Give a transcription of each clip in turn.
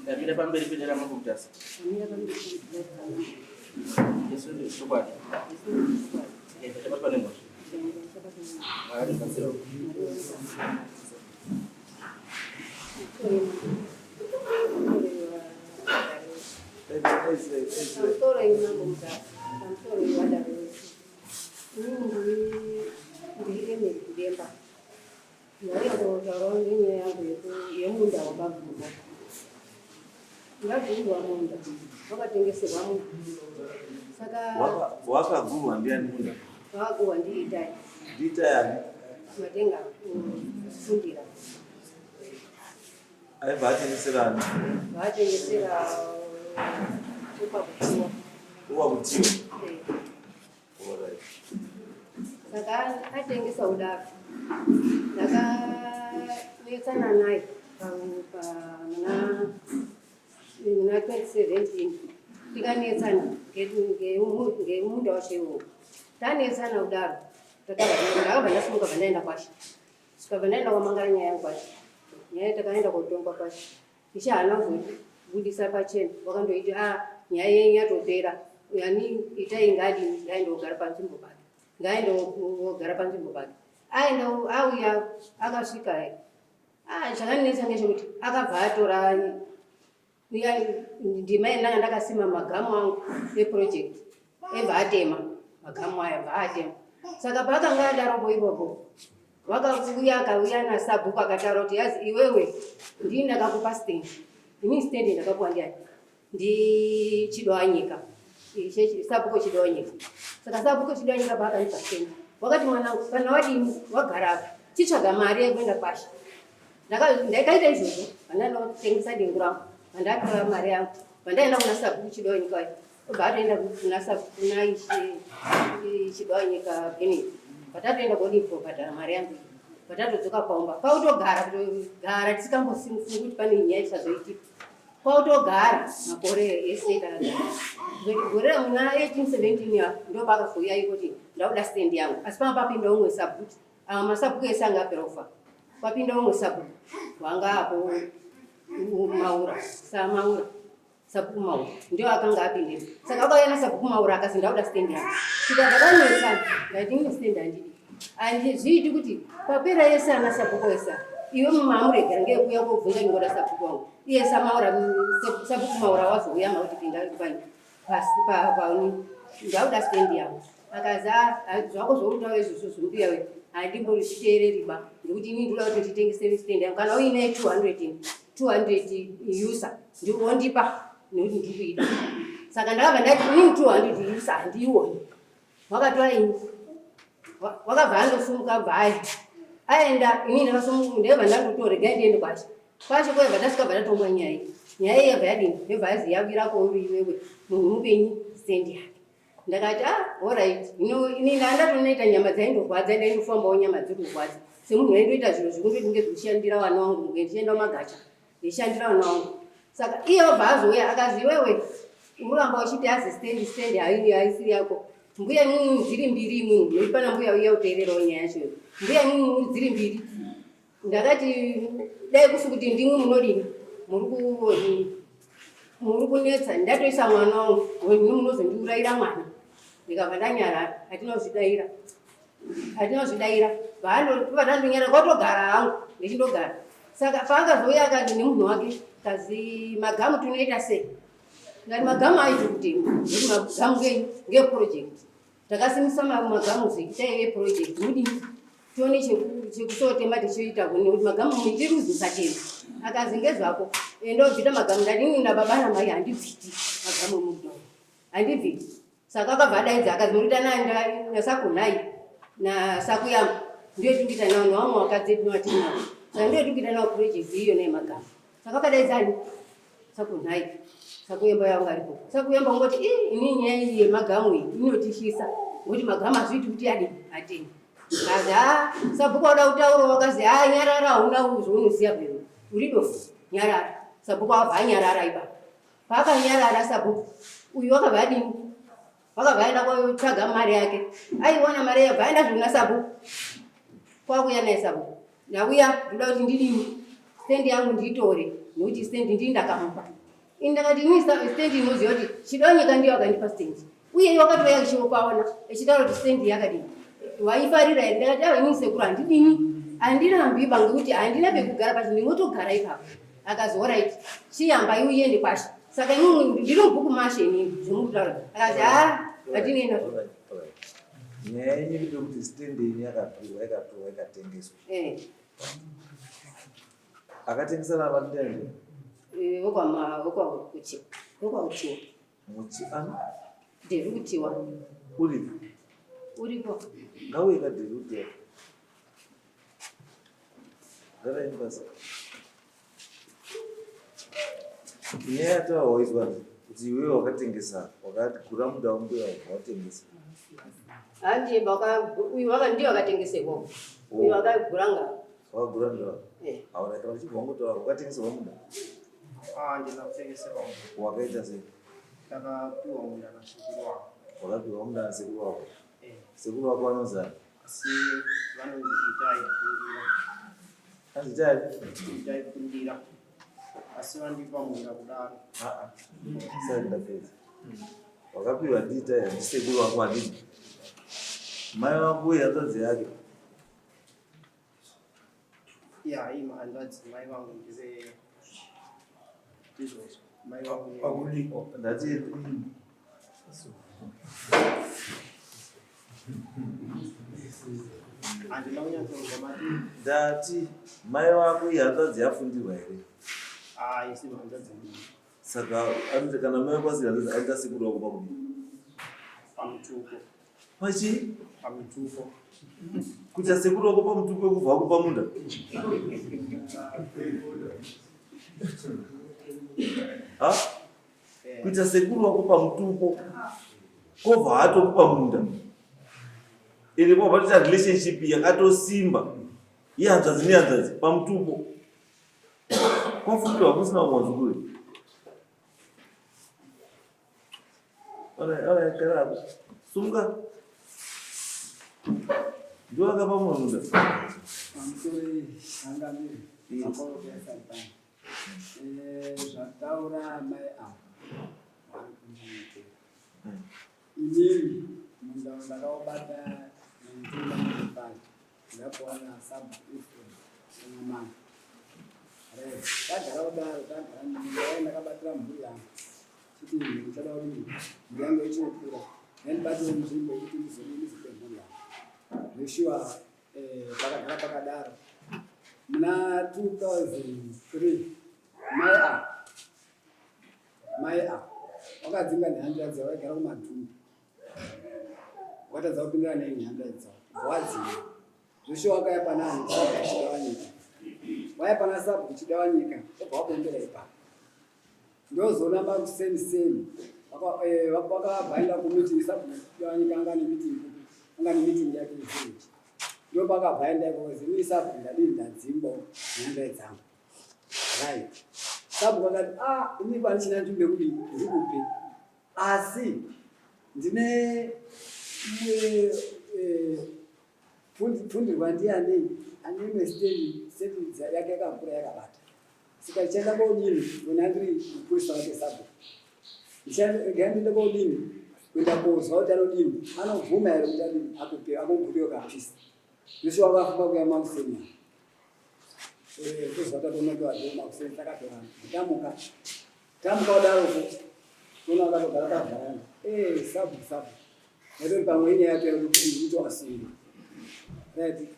Ndamira pamberi pedera mambo Mutasa. Yesu ndiye chokwadi. Ndabatwa nemhosva. Mwari ndibatsirewo. Pamusoro imambo Mutasa. Pamusoro iwadare wese. Ini ndiri Emily Kudemba. Ndaiyotaurawo nenyaya yangu yemunda wakagurwa. Ndagurwa munda wakatengeserwa munhu. Saka wakagurwa ndiani munda? Wakagurwa ndiItai. Ndiitai ani? Matenga fundira. Aibva atengesera ani? Vatengesera ukwakutiwa. Ukwakutiwa? Eh. Saka atengesa kudaro ndakanetsana naye muna 2017 tikanetsana ngemunda wacho iwowo tanetsana kudaro ndakabva ndasimuka bva ndaenda kwashe sikabva ndaenda kwamangara nyaya yangu kwashe nyaya takaenda kotongwa kwashe Ishe haana kuzobudisa pachena wakandoiti a ah, nyaya yenyu yatopera yani itai ngadini ngaende ogara panzvimbo pake ngaende ogara panzvimbo pake aenda auya akasvika ah, chakandinetsa ngechekuti akabva atora ndima yendanga ndakasima magamu angu eproject ebva atema magamu aya bva atema saka paakanga adaropo ipopo Wakauya akauya nasabhuku akataura kuti yazi iwewe ndini ndakakupa stand. Ini stand ndakapuwa ndiani? Ndichidowanyika. Sabhuku Chidowanyika. Saka sabhuku Chidowanyika paakanipa stand. Wakati mwanangu kana wadini wagara apa chitsvaga mari yekuenda kwashe. Ndakaita izvozvo pandandotengesa dengu rangu pandatora mari yangu pandaenda kuna sabhuku Chidowanyika Obva atoenda kuna kuna ishe Chidowanyika Bennet. Patatoenda kodii kobhadhara mari yangu iyi. Patatodzoka paumba kwautogara kutogara tisikambosimufungi kuti pane nyaya ichazoitika. Kwautogara makore ese takagara. Kuzoti gore ramuna 1817 ya ndopakazouya ikoti ndakuda stand yangu. Asi panga papinda umwe sabhuku. Ava masabhuku ese anga apera kufa. Kwapinda umwe sabhuku wanga apo Maura, saMaura. Sabhuku Maura ndio akanga apindira. Saka akauya nasabhuku Maura akazi ndauda stand yangu. Tikabva tanetsana ndati ini stand handidi. Handizviiti kuti papera yese ana sabhuku ese iwe mamuregera ngeyekuuya kobvunza ndingoda sabhuku wangu. Iye samaura sabhuku Maura wazouya makuti pinda pani pasi pauni ndauda stand yangu. Akazi ah, zvako zvauri izvozvo zvimbuya we handimborizviteereri ba nekuti ini ndinoda kuti nditengese stand yangu kana uine 200 200 usa wondipa nekuti ndiri kuida saka ndakabva ndati inini 200 usa handiioni wakatora ini wakabva andosumuka bva aenda aenda inini ndakasumuka ndakabva ndandotora regai ndiende kwacho kwacho kwebva ndasvika bva ndatongwa nyaya iyi nyaya iyi yabva yadini yobva yazi yawira kwauri iwewe munhu mupenyu sendi yake Ndakati ah alright hino ini ndandatonoita nyama dzaindorwadza ndaindofambawo nyama dziri kurwadza semunhu waindoita zviro zvekundoti ndinge zvikushandira vana vangu nge ndichienda kumagacha ndichishandira vana vangu saka iye obva azouya akazi iwewe uramba uchiti azi stand stand haisiri yako mbuya imwimwi dziri mbiri imwimwi nokuti pana mbuya uya uteererawo nyaya yacho mbuya imwimwi dziri mbiri Ndakati dai kusi kuti ndimwi munodini muri kunetsa ndatoisa mwana wangu wenyu munozondiurayira mwana ndikabva ndanyarara hatina kuzvidaira hatina kuzvidaira vandandonyarara kwatogara hangu ndichindogara saka paakazouya akati nemunhu wake kazi magamu tinoita sei ndati magamu aiti kutengwa nekuti magamu ngenyu ngeproject Takasimisa magamu zvekutaive project mudini tione chekusotema tichiita nekuti magamu tiri kuzosatema akazi ngezvako enda ubvita magamu ndati ini nababa namai handibviti magamu emudoro handibviti saka akabva adaidza akazi murikuita nasakunhai nasakuyama ndiyo tikuita nawo nevamwe vakadzi etinova tiri navo saka ndiyo tikuita nawo project iyo neyemagamu saka akadaidza ani Sakunhai sakuyemba yangu aripo sakuyemba ungoti ii ini nyaya iyi yemagamu iyi inotityisa ngokuti magamu hazviiti kuti adi atenge kazi a sabhuku wada kutaura wakazi a nyarara hauna zvaunoziva bhero uri dofu nyarara sabhuku wabva anyarara ipapo paakanyarara sabhuku Uyu wakabva adini? Wakabva aenda kotsvaga mari yake. Aiwana mari yabva aenda zvina sabhuku. Kwakuya naye sabhuku. Ndauya ndoda kuti ndidini? Stand yangu ndiitore nekuti stand ndini ndakamupa. Ini ndakati ini stand inoziva kuti Chidonyika ndiyo akandipa stand. Uye iye wakatouya achipaona echitaura kuti stand yakadini. Waifarira here? Ndakati ava ini sekuru handidini. Handirambi ba ngekuti handina pekugara pacho ndingotogara ipapo. Akazi alright chiyambai uende kwashe. Saka imwimwi ndiri mubhuku mashe inini zvomukutaura. Akazi haa hatinei nazvo. Nyaya yenyu iri pekuti stand yenyu yakapiwa yakapiwa ikatengeswa. Eh. Akatengesa navandende. Eh, Wekwama wekwakuchiwa. Wekwakuchiwa. Muchi ani? Ndiri kutiwa. Uripo. Uripo. Ngauye kadhiri kutiwa. Garai pasi. Nyaya yataura waizwa kuti iwewe wakatengesa wakagura munda wambuya watengesa. Handiye baka uyu waka ndiye wakatengeserwa. Uyu wakagura nga. Wakagura munda. Eh. Hauna kana uchibva wangotaura wakatengeserwa munda. Ah, ndina kutengeserwa munda. Wakaita sei? Ndakapiwa munda nasekuru wangu. Wakapiwa munda nasekuru wako. Eh. Sekuru wako vanonzani? Asi vanonzi Itai Fundira. Anzi Itai? Itai Fundira. Asi vandipa munda kudaro. Ah ah. Sasa ndapedza. Wakapiwa ndiItai ndisekuru wako handiti? Mai wako uye hanzvadzi yake. Ya, ima hanzvadzi mai vangu ndive ndizvozvo. Mai vangu Pakudi ndati handina kunyatsonzwa mati ndati mai vako ihanzvadzi yafundirwa here? Ah, isi hanzvadzi ndii. Saka anoti kana mai vako asiri hanzvadzi anoita sekuru vako pakudii? Pamutupo. Pachi? Pamutupo. Kuita sekuru wako pamutupo wekubva wakupa munda? Ha? Kuita sekuru wako pamutupo kobva atokupa munda. Ende kwabva toita relationship yakatosimba yehanzvadzi nehanzvadzi pamutupo. Kwafukiwa kusina umwe wazukuru. Alright, gara apo. Sumuka. Ndiwe akapa mumwe munda. Pamusoro changamire makorokesa pano. Eh, zvataura amai ava vari kundiitira. Inini munda ndakaubata 1995 ndapuwa nasabhuku Ephraim Senyamana. Right. Tagara kudaro tagara ndai ndakabatira mhuri yangu. Chiti ndichada kudini mhuri yangu ichikukura ndandibatire nzvimbo yekuti ndizodini ndizope mhuri yangu. Zveshuwa eh, pakagara pakadaro muna 2003 mai a mai a wakadzinga nehanzvadzi yavo vaigara kumadhumbi wakatadza kupindira nei nehanzvadzi dzavo ubva wadzinga zveshuwa wakaya panani sabhuku Chidawanyika waya pana sabhuku Chidawanyika obva wabombera ipapo ndozoona makuseni seni vakabhaenda kumeeting sabhuku Chidawanyika anga nemeeting kupi anga nemeeting yake yevillage ndopakabhaenda ikoko zini sabhuku ndadii ndadzingwa nehanzvadzi dzangu right sabhuku akati ah ini pandichina nzvimbo yekuti ndikupe asi ndine eh, pfundirwa ndiani ane imwe stendi stendi yake yakakura yakabata saka ndichaenda kodini wena ndiri mupurisa wake sabhuku ndichaenda ndiende kodini kuenda kozwa kuti anodini anobvuma here kuti adini akupe akugurewo kapisa zvese wakafamba kuya makuseni eh, tozwa tatonokewa zve makuseni takatorana tamuka tamuka kudaroko tona akatogara pavharanda eh, sabhuku sabhuku ndatori pamwe inyaya yacho yekuti kutoasungwa right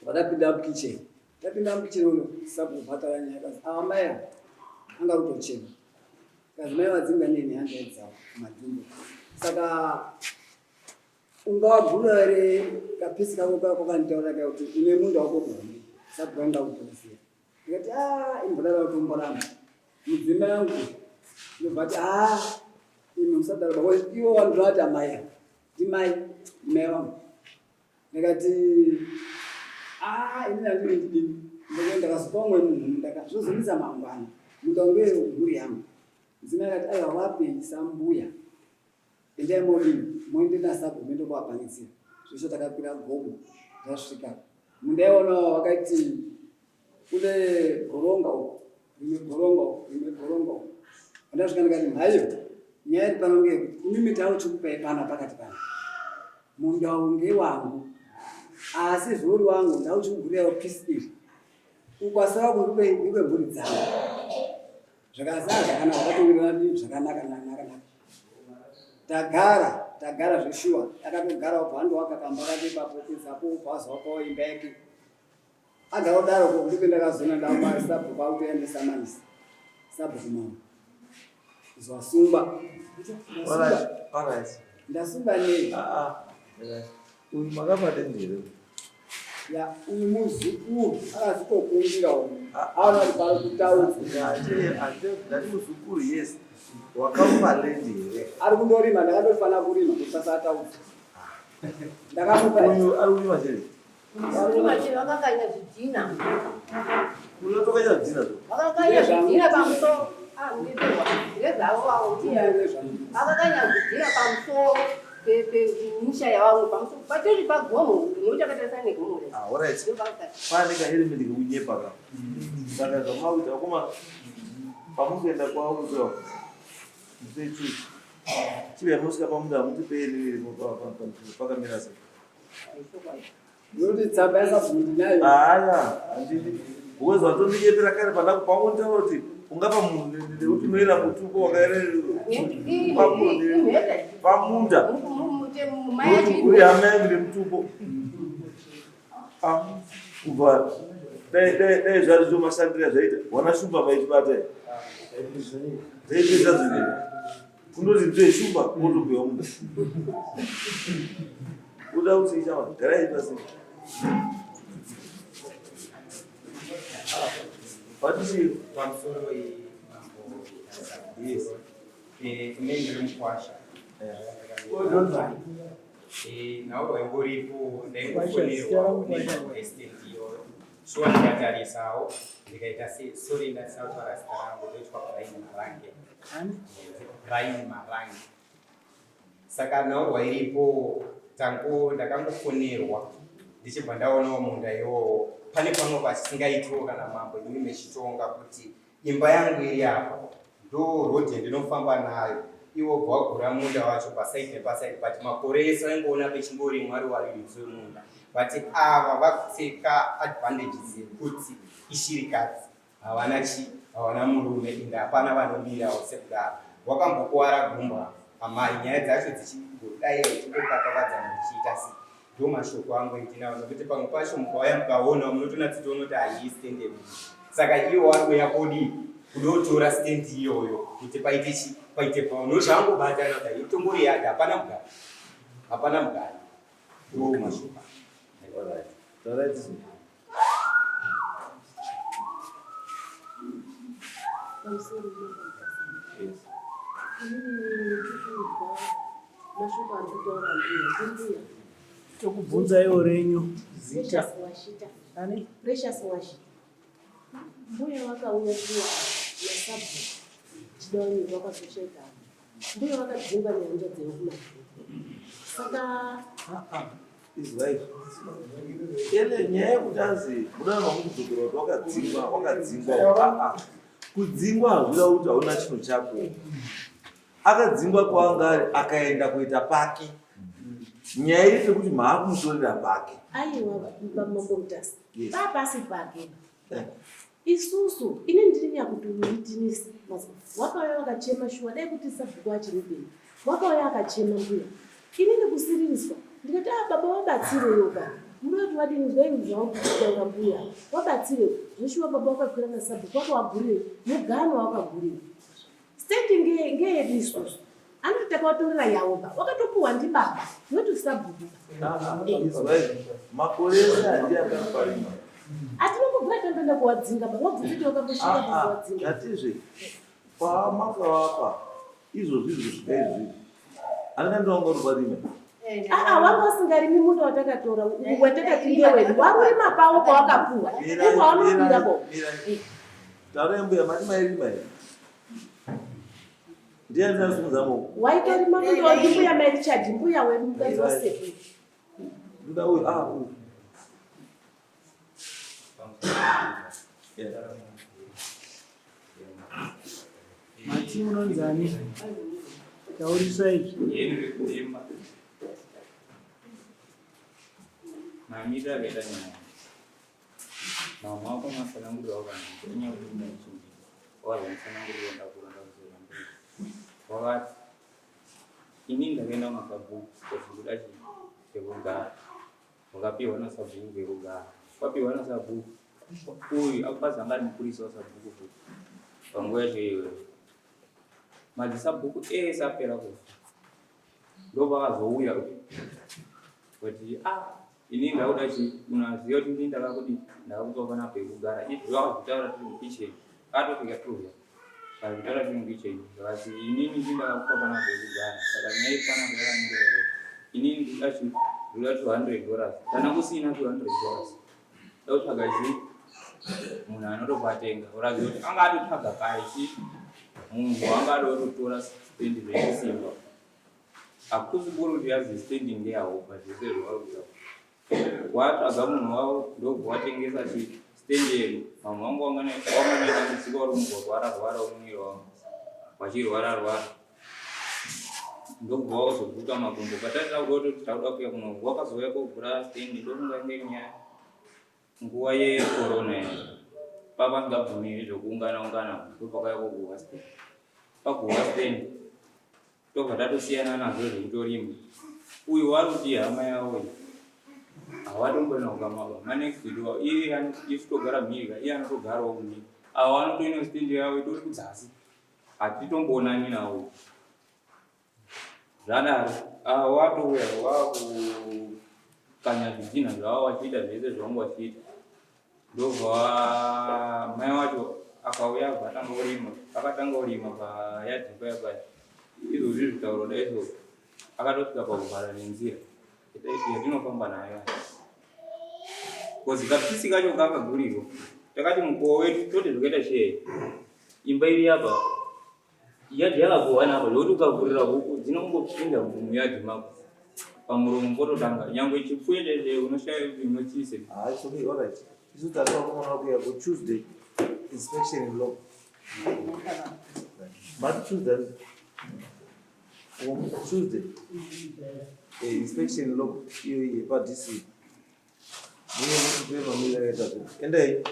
Vakapinda mukitchen. Tapinda mukitchen uno sabhuku bhatara nyaya kazi ava mai ava anga kutochema. Kazi mai vadzinga neni hanzvadzi dzavo kumadhumbe. Saka ungavagura here kapisi kako kako kanditaura ka kuti une munda wako kuhombe. Sabhuku anga kutoziva. Ndikati ah imbodara kutomboramba. Mudzimai wangu ndobva ati ah imi musadaro baba ivo vanhu amai ava. Ndimai, ndimai vangu. Ndakati ah ini ndandiri ndidini ndokwe ndakazopa umwe munhu munda zvozonetsa mangwana munda unge mhuri yangu. Mudzimai akati aiwa wape sambuya. Endai modini moende nasabhuku moende kuvapangidzira. Zveshe takakwira gomo tasvika. Mundaiona vakati kune goronga uko, rimwe goronga uko, rimwe goronga uko. Pandasvika ndikati mhaiyo nyaya iri pano ngeyekuti imimi tauchikupai pana pakati pana. Munda uyu ngewangu asi zvouri wangu ndauchikugurirawo pisi iri. Ukwasara kundipe ndipe mhuri dzangu. Zvakazaa zvakanaka vatowirirana zvakanaka naka naka. Tagara tagara zveshuwa akatogara ubva andowaka kamba kake ipapo pedzapo ubva azowakawo imba yake. Agara kudaro ko ndipo ndakazoona ndauma sabhuku akutoya nesamanisi sabhuku mambo. Zvasungwa. Alright, alright. Ndasungwa nei? Ah ah. Uyu makapa dendere. Ya uyu muzukuru akazitokumbira uyu. Aona kuti pari kutaura. Ndati ndati muzukuru yes. Wakamupa land here? Ari kundorima ndakatofanira kurima kuti pasataudza. Ndakamupa. Uyu ari kurima chete. Kurima chete vakakanya zvidhina. Uyu atokanya zvidhina zvo. Vakakanya zvidhina pamusoro. Ah, ngezvavo vavo. Vakakanya zvidhina pamusoro. Pemisha yavamwe pamusoro patori pagomo nokuti akatarisa negomo ah, alright. Pane ka element kekunyepa ka. Saka zvamakuita vakomana pamukuenda kwavo kuzoa mupei chii chive mosvika pamunda mutipei pakamira sei Nokuti tsamba yasabhuku ndinayo. Haya, handidi. Because watondinyepera kare pandaku pangontaura kuti ungapa munhu nekuti unoera mutupo wakaera pamunda. Uri hama yangu nemutupo. Ah, kubva dai dai dai zvari zvomashandira zvaita. Wana shumba vaitibata. Zvaipedza zvinhu. Kundoti nzve shumba wotopiwa munda. Uda kuti ichama garai pasi. Patisi pamusoro iyi mambo. Yes. Eh, ine ndiri mukwasha. Eh, nawo waingoripo ndaingofonerwa neestate iyoyo. Shuwa ndikatarisawo ndikaita se sorry ndatisina kutaura zita rangu ndoitwa Brian Marange. Brian Marange. Saka nhaurwa iripo tango ndakangofonerwa ndichibva ndaonawo munda iwowo pane pamwe pachisingaitiwo kana mambo imi mechitonga kuti imba yangu iri apa ndo road yandinofamba nayo iwo bva wagura munda wacho pasaidi nepasaidi but makore ese vaingoona pechingorimwa ari wariritsi wemunda but ava vakuteka advantages yekuti ishirikadzi Havana chi havana murume ende hapana vanomirawo sekudaro. Wakambokuwara gumbo apa amai nyaya dzacho dzichingodai uchingokakavadzana uchiita sei. Ndo mashoko angu endinawo nekuti pamwe pacho mukauya mukaona munotonatsitoona kuti haii stand yemunhu. Saka iwo wari kuuya kodii kudotora stand iyoyo kuti paite chi paite pao nozvangobatana kudai itongori yadhi hapana mugari hapana mugari ndo mashoko angu. Alright. Alright. Tokubvunzaiwo renyu zita. Ani? Precious Washita. Mbuya vakauya shuwa nasabhuku Chidawanyika vakazosheka. Mbuya vakadzingwa nehanzvadzi yavo kuMadrid. Saka Izwai. Ende nyaya yekuti anzi mudana wamukudzokera kuti wakadzingwa wakadzingwa ah, ah. Kudzingwa hazvida kuti hauna chinhu chako. Akadzingwa kwaanga ari akaenda kuita pake. Nyaya iri pekuti maakumutorera pake. Aiwa mambo Mutasa. Yes. Papasi pake. Eh. Isusu ini ndiri nyakutomuitinisa wakauya wakachema shuwa dai kuti sabhuku achiri upenyu wakauya akachema mbuya ini ndikusiririswa ndikati ah baba wabatsirewo ka munoti wadini zvainhu zvawakutaura mbuya wabatsirewo zveshuwa baba wakakwira nasabhuku wakawagurire mugano wakagurira state ngeyedu isusu anoti takawatorera yavo ba wakatopuhwa ndibaba not sabhuku Makore ese handiye akaparima. Hatina kubvira tamboenda kuwadzinga ba wabvunza kuti wakambosvika Ah, ah, kuwadzinga. Ndatizve pamakavapa izvozvi izvi kusvika izvozvi andinga wanga uri parime. Ah, ah, wanga usingarimi munda watakatora watakati ngewedu warurima pawo pawakapuwa ukawanobira bo Taurai mbuya mati mairima here? Ndiani anosimudza maoko? Waitori mambo mbuya mai Richard mbuya wemukadzi wasekuru. Ndoda uyu ah uyu. Yeah. Mati munonzani? Taurisa izvi. Henry Kudemba. Mamiriro akaita nyaya. Mama wako matsananguriro wakanaka. Inyaya yekuti ndaichimbi. Wakazwa mutsananguriro ndakura ndakuzora mberi. Wakati ini ndakaenda kumasabhuku kuti ndoda chii pekugara. Wakapiwa nasabhuku pekugara. Wapiwa nasabhuku uyu akubasa anga ari mupurisa wasabhuku futi panguva yacho iyoyo. Madzisabhuku ese apera kufa. Ndopakazouya kuti ah ini ndakuda chi unaziva kuti ini ndakakudi ndakakupa pana pekugara izvi vakazvitaura tiri mukitchen atosvika touya akazvitaura tiri mukitchen zvakati inini ndi ndakakupa pana pekugara saka nyaya iri panapa yakamira here inini ndikuda chi ndikuda $200 kana kusina $200 ndakutsvaga chi munhu anotopatenga uratidza kuti anga atotsvaga kare chi munhu anga adototora stendi zvechisimba Hakusi kuri kuti yazi standing ngeyahopa zvese zvavari kutaura. Watsvaga munhu wavo ndobva watengesa chi stand yedu. Vamwe vangu vanga nedambudziko vari kumborwara rwara muviri wavo vachirwara rwara ndobva wazoguka makumbo patati takuda kutoti takuda kuya kuno wakazouya kogura stand ndofunga inge nyaya nguva yecorona pavasingabvumiri zvekuungana ungana ndopakauya koguhwa stand paguhwa stand Tobva tatosiyana nazvo zvekutorima. Uyu wari kuti hama yavo iyi havatomboina ukama ba manext door iye isu togara mhirika iye anotogarawo kumhiri avo vanotoina stand yavo itori kudzasi hatitomboonani navo zvadaro avo watouya wakukanya zvidhinha zvavo vachiita zvese zvavangu vachiita Ndobva mai wacho akauya abva atanga kurima akatanga kurima payadhi paya paya izvozvi zvitauro dai so akatosvika pakuvhara nenzira yatinofamba nayo kozi kapisi kacho kakagurirwa takati mukowa wedu toti zvakaita chei imba iri apa Yadhi yakagohwana apa zvekuti ukavhurira huku dzinongopinda muyadhi mako pamuromo pototanga nyangwe chipfuyo chaicho unoshaya kuti unochiise. Ah, it's okay, all right. Isu tatoa kuona kuya ku Tuesday inspection in law. But Tuesday. Oh, Tuesday. Eh, inspection in law iyo yepa DC. Muye muti mamira yatatu. Endai.